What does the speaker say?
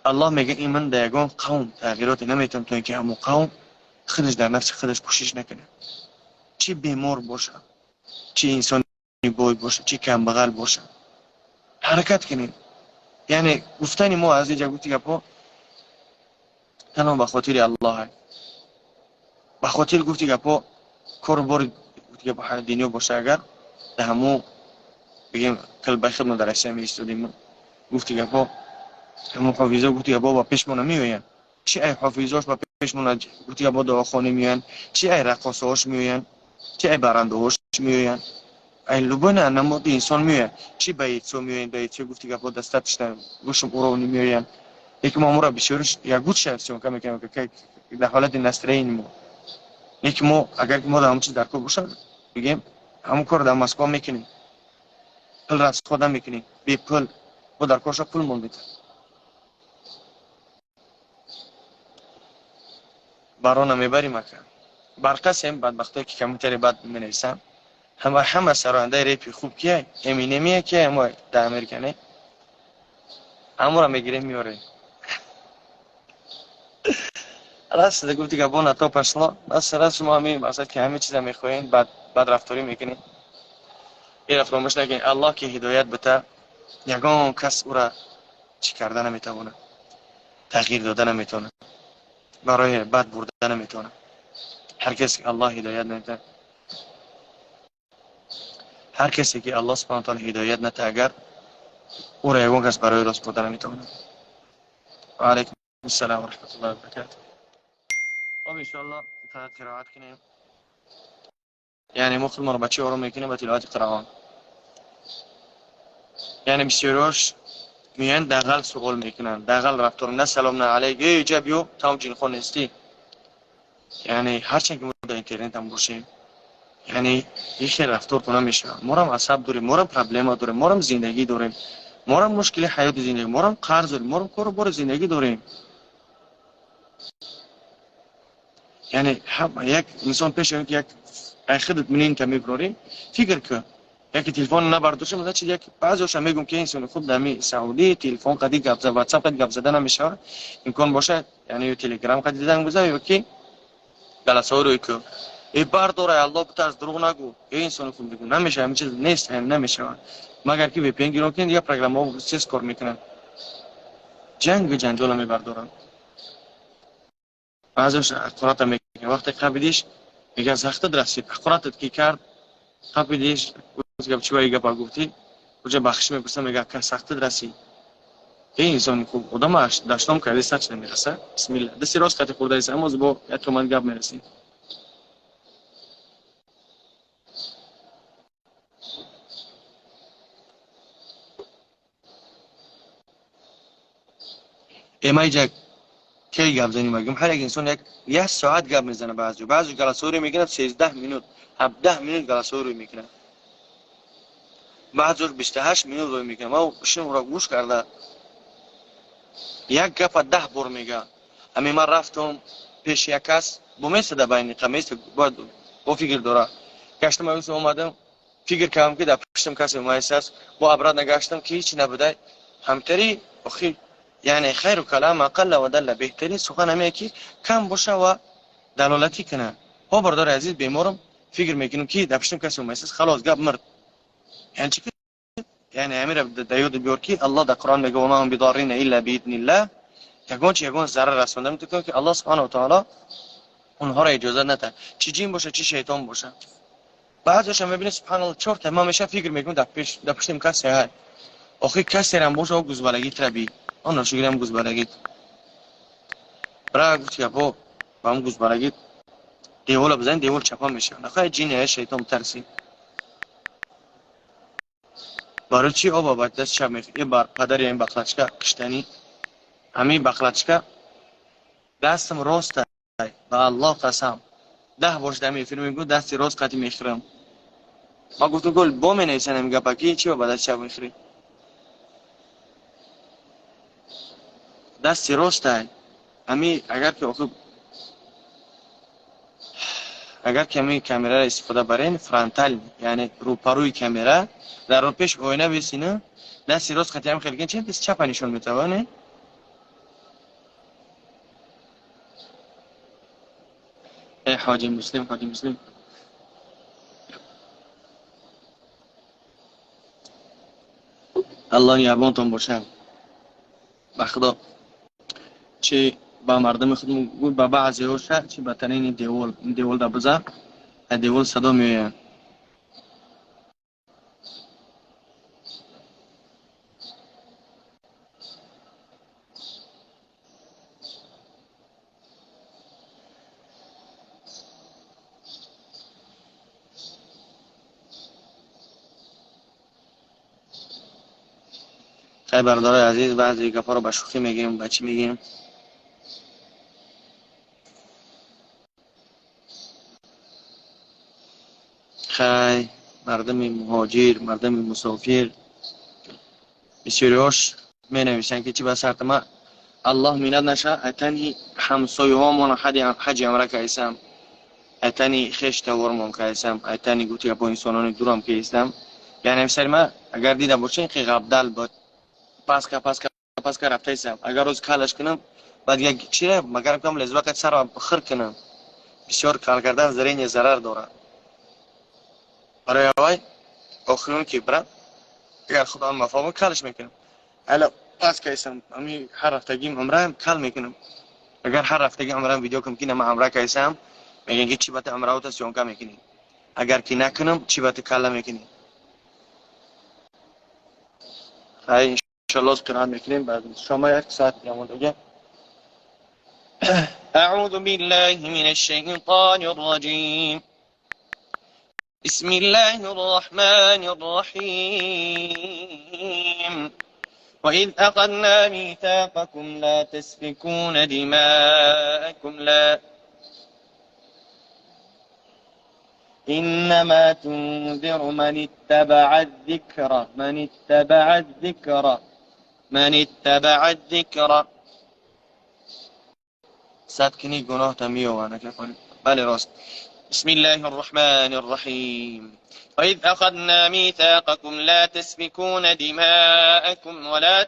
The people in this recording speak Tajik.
Аллоҳ мега ин ман дар ягон қавм тағйироте наметавонам, то ин ки ҳамон қавм худаш дар нафси худаш кӯшиш накунад. Чӣ бемор бошад, чӣ инсони бой бошад, чӣ камбағал бошад, ҳаракат кунем. Яъне гуфтани мо аз инҷа гуфти гапҳо танҳо ба хотири Аллоҳ, ба хотири гуфти гапҳо кору бори гуфти гапҳо дунё боша, агар дар ҳамон бигем калбаи худмо дар Россия меистодем, гуфти гапҳо ҳамон ҳофизо гуфти гапҳо ба пешмо намеоянд. Чӣ ай ҳофизош ба пешмо гуфти гапҳо дуохонӣ меоянд, чӣ ай раққосаҳош меоянд, чӣ ай барандаҳош меоянд, ай любой намуди инсон меоянд, чӣ баитсо меоянд, баитсо гуфти гапҳо достаточно высшем уровне меоянд. Лекин мо амура бисёриш ягудша съёмка мекунем дар ҳолати настроение мо. Лекин мо агар мо дар ҳамон чиз дар кор бошад, бигем ҳамон корро дар Москва мекунем, пул расход намекунем, бепул бо дар корша пул мон метавад. Барона мебарим ака. Барқасем бадбахтое ки комментари бад менависанд. Ҳама сарояндаи репи хуб кия? Эминемия кия мо дар Америка не? Ҳамура мегирем меорем. Раст гуфти гапо на то пошло. Раст раст шумо ҳамин мақсад ки ҳамин чиза мехоҳем, бад бад рафторӣ мекунем. Ира фаромӯш накунед, Аллоҳ ки ҳидоят бита, ягон кас ӯра чӣ карда наметавонад, тағйир дода наметавонад, барои бад бурда наметавонад. Ҳар касе ки Аллоҳ ҳидоят надиҳад, ҳар касе ки Аллоҳ субҳанаҳу ва таъоло ҳидоят натиҳад, агар ӯро ягон кас барои рост бурда наметавонад. Ва алайкум ассалом ва раҳматуллоҳи ва баракатуҳ. Хоб, иншоаллоҳ фақат қироат кунем. Яъне мо худмонро ба чӣ ором мекунем? Ба тиловати Қуръон. Яъне бисёриҳош меоянд, дағал суол мекунанд, дағал рафтор, на салом, на алайк, эй ҷа биё, тамом ҷинхон нестӣ. Яъне ҳарчанд ки мо дар интернетам бошем, яъне ин хел рафтортон намешавад. Морам асаб дорем, морам проблема дорем, морам зиндагӣ дорем, морам мушкили ҳаёти зиндагӣ, морам қарз дорем, морам кору бори зиндагӣ дорем. Яъне як инсон пеш ки як ай худат мненка мебарорӣ, фикр кун, яке телефон набардошта, масалан, чи як баъзеҳоша мегӯм ки инсони хуб дар Саудӣ телефон қади гап зад, WhatsApp қади гап зада намешавад, имкон бошад, яъне ё Telegram қади занг бизан, ё ки галасҳои рӯй кун. Э бардор, ай Аллоҳ битарс, дурӯғ нагӯ. Э инсони хуб бигӯ, намешавад, ҳамин чиз нест, ҳамин намешавад. Магар ки VPN гирон кунед, дигар программаҳо тез кор мекунанд. Ҷангу ҷанҷола мебардоранд. Баъзеҳош ҳақората мекунанд. Вақте қабидиш, мегӯяд сахтат расид, ҳақоратат ки кард, қабидиш, гап чӣ ба ин гапа гуфтӣ, уҷа бахшиш мепурсад, мегӯяд ка сахтат расид. Эй инсони хуб, одама даштом карди сач намераса. Бисмилла. Дасти рост қати хӯрдаиса, аммо бо як томан гап мерасӣ. Эмайҷа кей гап занӣ мегӯм, ҳар як инсон як соат гап мезана, баъзе баъзе галасоро мекунад 13 минут, 17 минут галасоро мекунад, баъзеҳош 28 минут рӯй мекунад. Ман шинро гӯш карда як гапа 10 бор мега. Ҳамин ман рафтам пеши як кас, бо месада байни қамест, бояд бо фикр дора. Гаштам, аюс омадам, фикр кардам ки дар пуштам касе омадааст, бо обратно гаштам ки ҳеч набуда. Ҳамтари охир, яъне хайру калам ақалла ва далла, беҳтарин сухан ҳамее ки кам боша ва далолатӣ кунад. Ҳо бародари азиз, беморам, фикр мекунам ки дар пуштам касе омадааст, халос гап мурд. Яъне чӣ? Яъне ҳамира дар ёд биёр ки Аллоҳ дар Қуръон мегӯяд: ва ма ҳум бидаррина илла биизниллаҳ. Ягон чи ягон зарар расонда наметавонад ки Аллоҳ субҳанаҳу ва таъоло онҳоро иҷозат надиҳад, чӣ ҷин боша, чӣ шайтон боша. Баъзеҳоша мебинед, субҳаналлоҳ, чорта ман мешавам, фикр мекунам дар пуштим касе ҳай. Охир касерам боша, о гузбалагит раби, он ношукрам гузбалагит. Бра гуфт гапо, ба ҳам гузбалагит девола бизанед, девол чапа мешавад. Нахоҳад ҷин я шайтон тарсӣ. Барои чӣ оба ба даст чап мехӯрӣ? Э бар падари ин бақлачка киштанӣ, ҳамин бақлачка дастам рост ай, ба Аллоҳ қасам. 10 бор шуда ҳамин эфир мегӯ, дасти рост қати мехӯрам. Ман гуфтам гол бо менависанд ҳамин гапа ки чӣ ба даст чап мехӯрӣ? Дасти рост ай. Ҳамин агар ки охир агар ки ҳамин камераро истифода барен, фронтал, яъне рӯпарӯи камера, дар пеш оина бесина, дасти рост қати ҳам хел кен, чи даст чапа нишон метавонад, не? Эй Ҳоҷи Муслим, Ҳоҷи Муслим. Аллоҳ нигаҳбонтон бошад. Ба Худо чи ба мардуми худмон гӯй, ба баъзеҳоша чи ба танини девол, ин девол да биза, аз девол садо меояд. Хай бародарои азиз, баъзе гапҳоро ба шӯхӣ мегӯем, ба чӣ мегӯем. Хай мардуми муҳоҷир, мардуми мусофир бисёриҳош менависанд ки чӣ ба сартама Аллоҳ миннат наша, айтани ҳамсоюҳомон ҳаҷи амра кайсам, айтани хеш тавормон кайсам, айтани гуфти гапо инсонони дурам кайсам. Яъне ҳамсари ма агар дида бошед, ки ғабдал буд, паска паска паска рафтаисам. Агар рӯз калаш кунам, баъд як чира магарам кам лезва қад сарро хир кунам. Бисёр кал кардан зрение зарар дорад. Барои авай охирон ки брат, агар Худо мафоҳам калаш мекунам. Ала паска исам, ами ҳар ҳафтагим умраам кал мекунам. Агар ҳар ҳафтаги умраам видео кунам ки нама умра кайсам, мегӯянд ки чӣ бата умраота съёмка мекунӣ. Агар ки накунам, чӣ бата калла мекунӣ. Хай иншаллоҳ қироат мекунем баъд шома як соат ямондага. أعوذ بالله من الشيطان الرجيم. بسم الله الرحمن الرحيم. وإذ أخذنا ميثاقكم لا تسفكون دماءكم لا إنما تنذر من اتبع الذكر من اتبع الذكر من اتبع الذكر. صدقني گناه تمیو بله راست. بسم الله الرحمن الرحيم. وإذ أخذنا ميثاقكم لا تسفكون دماءكم ولا